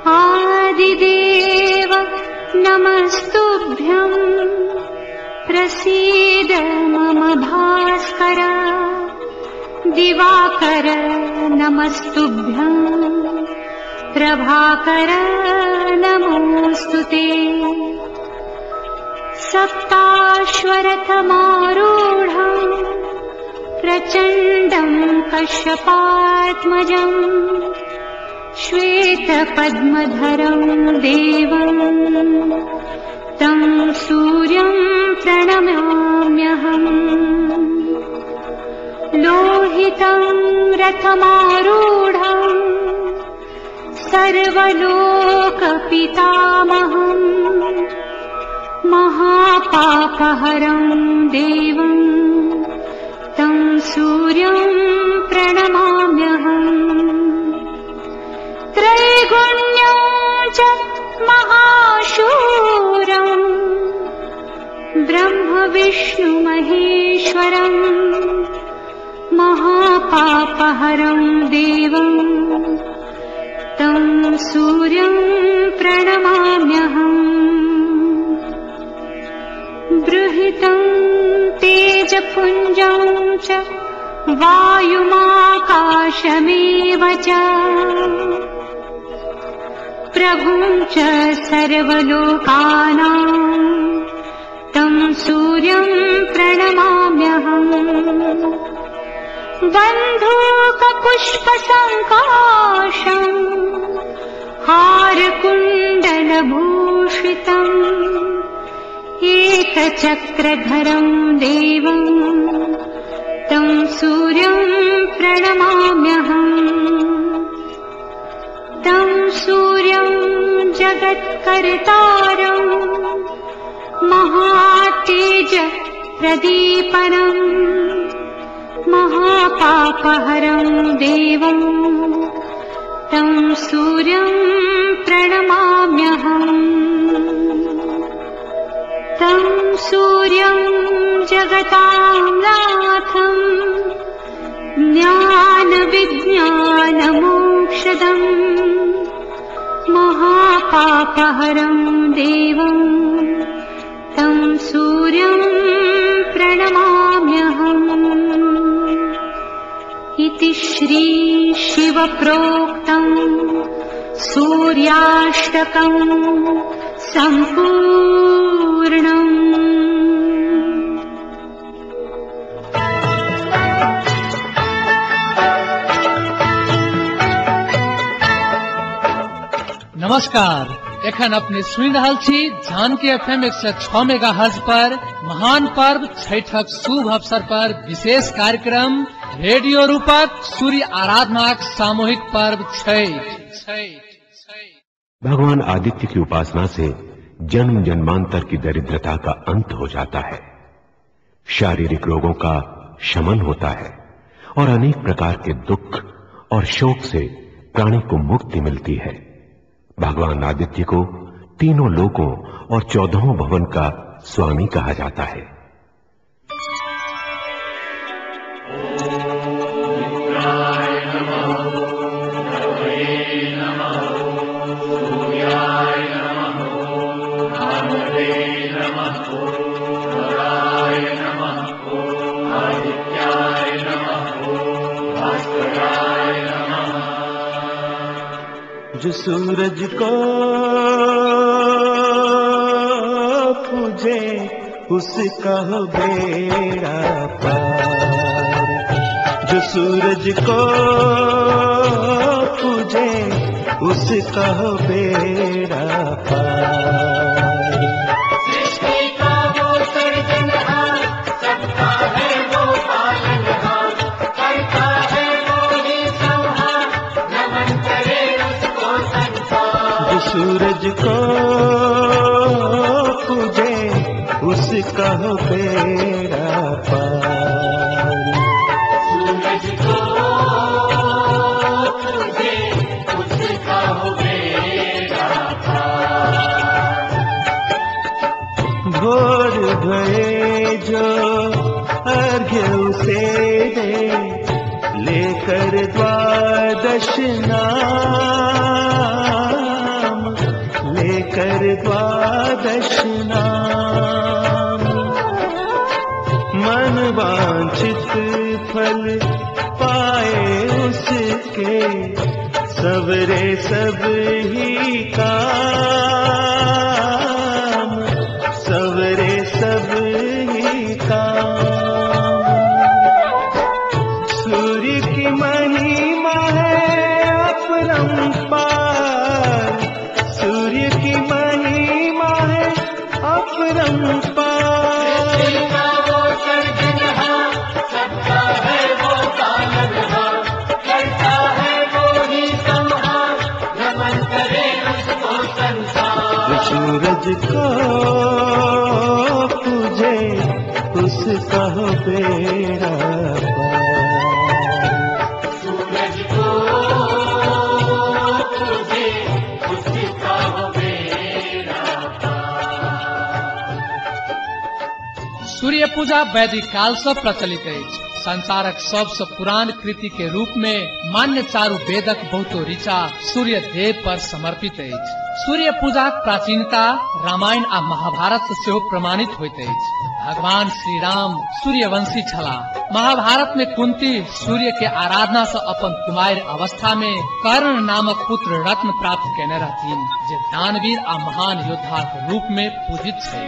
आदिदेव नमस्तुभ्यं प्रसीद मम भास्कर दिवाकर नमस्तुभ्यं प्रभाकर नमोऽस्तु ते। सप्ताश्वरथमारूढं प्रचण्डं कश्यपात्मजम् श्वेतपद्मधरं देवं तं सूर्यं प्रणमाम्यहम्। लोहितं रथमारूढं सर्वलोकपितामहम् महापापहरं देवं तं सूर्यं प्रणमाम्यहम्। त्रैगुण्यं च महाशूरं ब्रह्मविष्णुमहेश्वरं महापापहरं देवं तं सूर्यं प्रणमाम्यहम्। बृहितं तेजपुञ्जं च वायुमाकाशमेव च प्रभुं च सर्वलोकानां तं सूर्यं प्रणमाम्यहम्। बन्धूकपुष्पसङ्काशं हारकुण्डलभूषितम् एकचक्रधरं देवं तं सूर्यं प्रणमाम्यहम्। तं सूर्यं जगत्कर्तारं महातेज प्रदीपनं महापापहरं देवं तं सूर्यं प्रणमाम्यहम्। तं सूर्यं जगतां नाथं ज्ञानविज्ञानमोक्षदं महापापहरं देवं तं सूर्यं प्रणमाम्यहम्। इति श्रीशिवप्रोक्तं सूर्याष्टकं सम्पूर्णम्। नमस्कार, एखन अपने सुनि रहल छी जानकी एफएम 106 मेगाहर्ट्ज पर महान पर्व छठक शुभ अवसर पर विशेष कार्यक्रम रेडियो रूपक सूर्य आराधनाक सामूहिक पर्व छठ। भगवान आदित्य की उपासना से जन्म जन्मांतर की दरिद्रता का अंत हो जाता है, शारीरिक रोगों का शमन होता है और अनेक प्रकार के दुख और शोक से प्राणी को मुक्ति मिलती है। भगवान आदित्य को तीनों लोकों और 14 भवन का स्वामी कहा जाता है। जो सूरज को पूजे उसका हो बेड़ा पार। जो सूरज को पूजे उसका हो बेड़ा पार। सृष्टि का वो सर्जनहार, सबका है वो पालनहार, करता है वो ही संहार, नमन करे उसको संसार। जो सूरज को पूजे उसका हो बेड़ा पार। सूरज को पूजे उसका हो बेड़ा पार। भोर भये जो अर्घ्य उसे दे, लेकर द्वादश नाम, लेकर द्वादश नाम। मन वांछित फल पाए उसके, सवरे सब ही काम, सवरे सब ही काम। सूर्य की महिमा है अपरंपार, सूर्य की महिमा है अपरंपार। सबका है वो पालनहार, करता है वो ही संहार, नमन करे उसको संसार। सूरज को पूजे उसका हो बेड़ा पार। सूरज को पूजे उसका हो बेड़ा पार। सूर्य पूजा वैदिक काल सँ प्रचलित अछि। संसारक सबसँ पुरान कृति के रूप में मान्य चारू वेदक बहुतो ऋचा सूर्य देव पर समर्पित अछि। सूर्य पूजाक प्राचीनता रामायण आ महाभारत से सेहो प्रमाणित होइत अछि। भगवान श्री राम सूर्यवंशी छलाह। महाभारत में कुंती सूर्य के आराधना से अपन कुमार अवस्था में कर्ण नामक पुत्र रत्न प्राप्त केने रहथिन, जे दानवीर आ महान योद्धा के रूप में पूजित छै।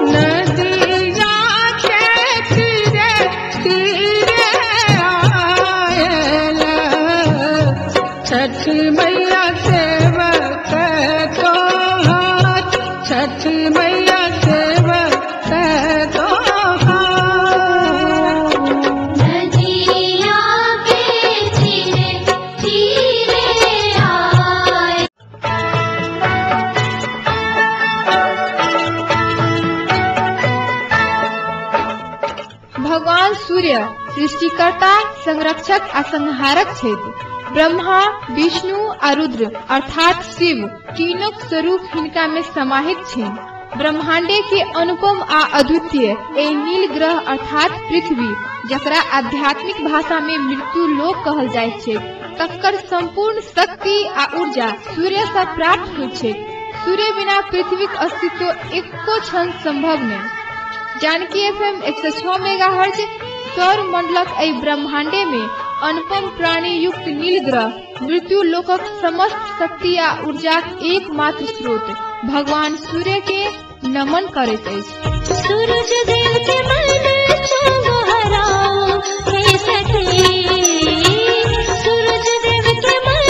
नदिया के तीरे तीरे आयल, छठ मैया सेवक तोहार, छठ मैया सेवक तोहार। नदिया के तीरे तीरे आए। भगवान सूर्य सृष्टिकर्ता, संरक्षक आ संहारक छथि। ब्रह्मा, विष्णु आ रुद्र अर्थात शिव तीनों स्वरूप हिनका में समाहित छनि। ब्रह्मांडे के अनुपम आ अद्वितीय एहि नील ग्रह अर्थात पृथ्वी, जकरा आध्यात्मिक भाषा में मृत्यु लोक कहल जाइत छै, तकर संपूर्ण शक्ति आ ऊर्जा सूर्य सँ प्राप्त होइत छै। सूर्य बिना पृथ्वीक अस्तित्व एको क्षण संभव नहि। जानकी एफएम 106 मेगाहर्ट्ज सौर मंडलक एहि ब्रह्मांडे में अनुपम प्राणी युक्त नील ग्रह मृत्यु लोकक समस्त शक्ति आ ऊर्जाक एकमात्र स्रोत भगवान सूर्य के नमन करैत अछि। सूरज देव के मन चोहराओ हे सखी, सूरज देव के मन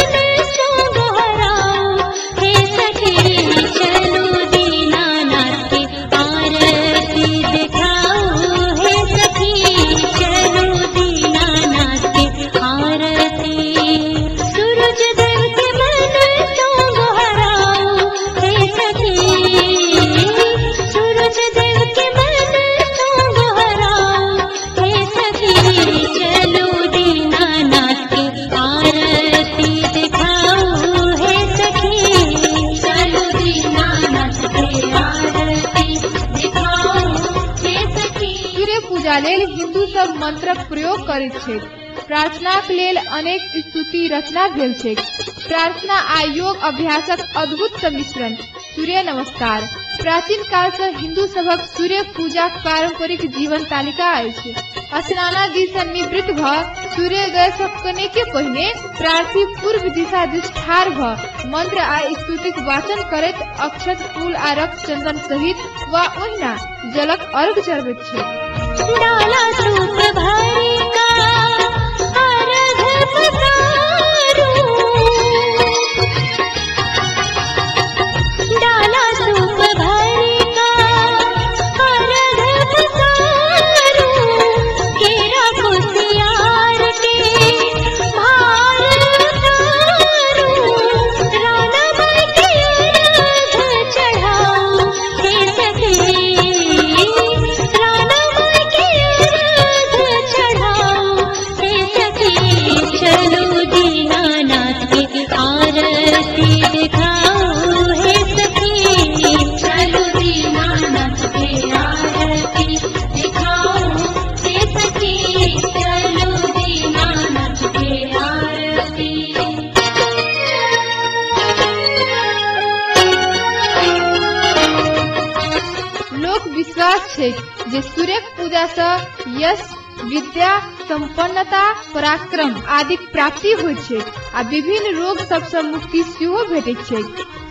चोहराओ हे सखी, चलो दीनानाथ की आरती दिखाओ हे सखी, चलो दीनानाथ की आरती। सूरज देव के मन चोहराओ हे सखी, सूरज देव के मन चोहराओ हे सखी, चलो दीनानाथ की आरती दिखाओ हे सखी, चलो दीनानाथ की आरती दिखाओ हे सखी। सूर्य पूजा लेल हिन्दू सब मंत्रक प्रयोग करैत छथि। प्रार्थनाक लेल अनेक स्तुति रचना भेल छैक। प्रार्थना आ योग अभ्यासक अद्भुत सम्मिश्रण सूर्य नमस्कार प्राचीन काल सँ हिन्दू सभक सूर्य पूजाक पारंपरिक जीवन तालिका अछि। स्नानादि सँ निवृत्त भ सूर्योदय सँ कनेके पहिने प्रार्थी पूर्व दिशा दिस ठाढ़ भ मंत्र आ स्तुतिक वाचन करैत अक्षत फूल आ रक्त चंदन सहित वा ओहिना जलक अर्घ चढ़बैत छै। डाला सूप भरी का अर्घ पसारू, डाला सूप भरी का अर्घ पसारू, केरा कुसियार के भार उतारू, राना माई के अर्घ चढ़ाओ हे सखी, राना माई के अर्घ चढ़ाओ। छैक जे सूर्यक पूजा सँ यश, विद्या, संपन्नता, पराक्रम आदिक प्राप्ति होइत छैक आ विभिन्न रोग सब सँ मुक्ति सेहो भेटैत छैक।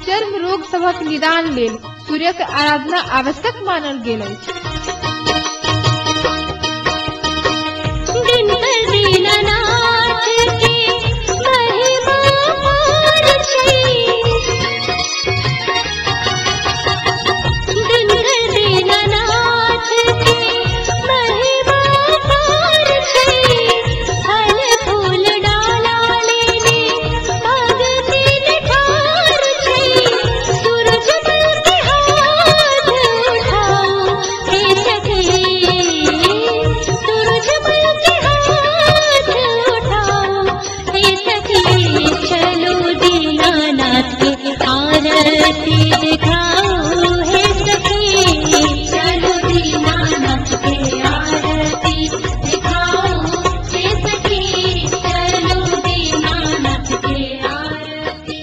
चर्म रोग सभक निदान लेल सूर्यक आराधना आवश्यक मानल गेल अछि। दिन पर दीनानाथ के महिमा पार छै, दिन पर दीनानाथ के महिमा पार छै। फल फूल डाला लेने भगति ठार छै। सूरज के हाथ उठाओ हे सखी, सूरज के हाथ उठाओ हे सखी। चलो दीनानाथ के आरती दिखाओ हे सखी, चलो दीनानाथ के आरती दिखाओ हे सखी, चलो दीनानाथ के आरती।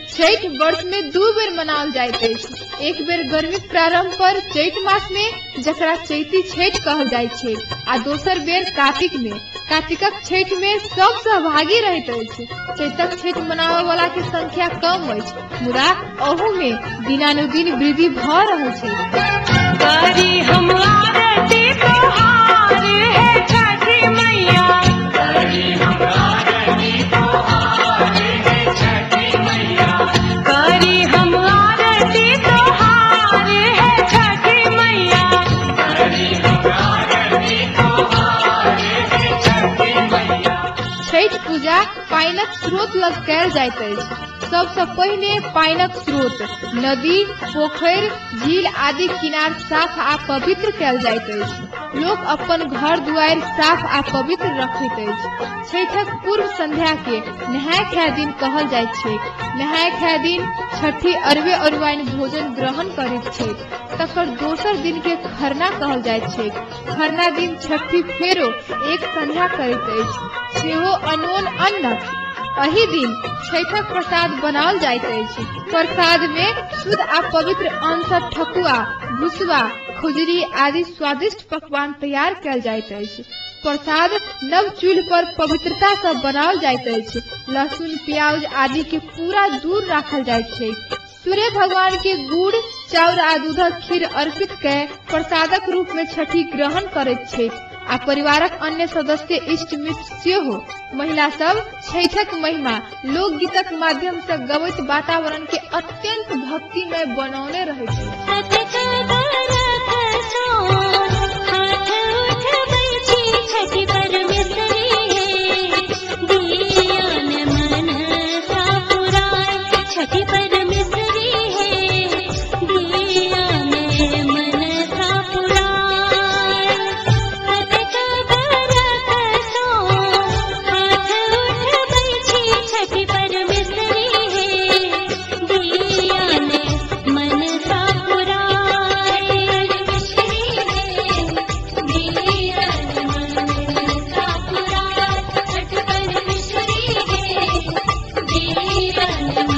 छठि वर्ष में 2 बेर मनाओल जाइत अछि। एक बेर गर्मीक प्रारंभ पर चैत मास में, जकरा चैती छठि कहल जाइत छै, आ दोसर बेर कार्तिक में। कार्तिकक छठि में सब सहभागी रहैत अछि। चैतक छठि मनाबय वाला के संख्या कम अछि, मुदा अहू में दिनानुदिन वृद्धि भऽ रहल छै। करी हम आरती तोहार हे छठी मैया, करी हम आरती तोहार हे छठी मैया, करी हम आरती तोहार हे छठी मैया, करी हम आरती तोहार हे छठी मैया। छठि पूजा पानिक स्रोत लग कयल जाइत अछि। सबसँ पहिने पानिक स्रोत नदी, पोखरि, झील आदि किनार साफ आ पवित्र कयल जाइत अछि। लोक अपन घर दुआरि साफ आ पवित्र रखैत अछि। छठिक पूर्व संध्या के नहाय खाय दिन कहल जाइत छैक। नहाय खाय दिन छठि अरबे अरुआइन भोजन ग्रहण करैत छैक। तकर दोसर दिन के खरना कहल जाइत छैक। खरना दिन छठि फेरो एक संध्या करैत अछि, सेहो अनोन अन्नक। एहि दिन छठिक प्रसाद बनाओल जाइत अछि। प्रसाद में शुद्ध आ पवित्र अन्न सँ ठकुआ, भुसुआ, खुजरी आदि स्वादिष्ट पकवान तैयार कयल जाइत अछि। प्रसाद नव चूल्ह पर पवित्रता सँ बनाओल जाइत अछि। लहसुन, प्याज आदि के पूरा दूर राखल जाइत छैक। सूर्य भगवान के गुड़, चाउर आ दूधक खीर अर्पित कय प्रसादक रूप में छठि ग्रहण करैत छैक आ परिवारक अन्य सदस्य, इष्ट मित्र सेहो। महिला सब छठिक महिमा लोकगीतक माध्यम से गबैत वातावरण के अत्यंत भक्तिमय बनौने रहैत छै। कतेक बरख सँ हाथ उठबै छी छठि परमेश्वरी हे, दियान मनसा पुराय छठि परमेश्वरी हे, दियान मनसा पुराय। कतेक बरख सँ हाथ उठबै छी छठि परमेश्वरी हे, दियान मनसा पुराय। परमेश्वरी हे, दियान मनसा पुराय। छठ परमेश्वरी हे, दियान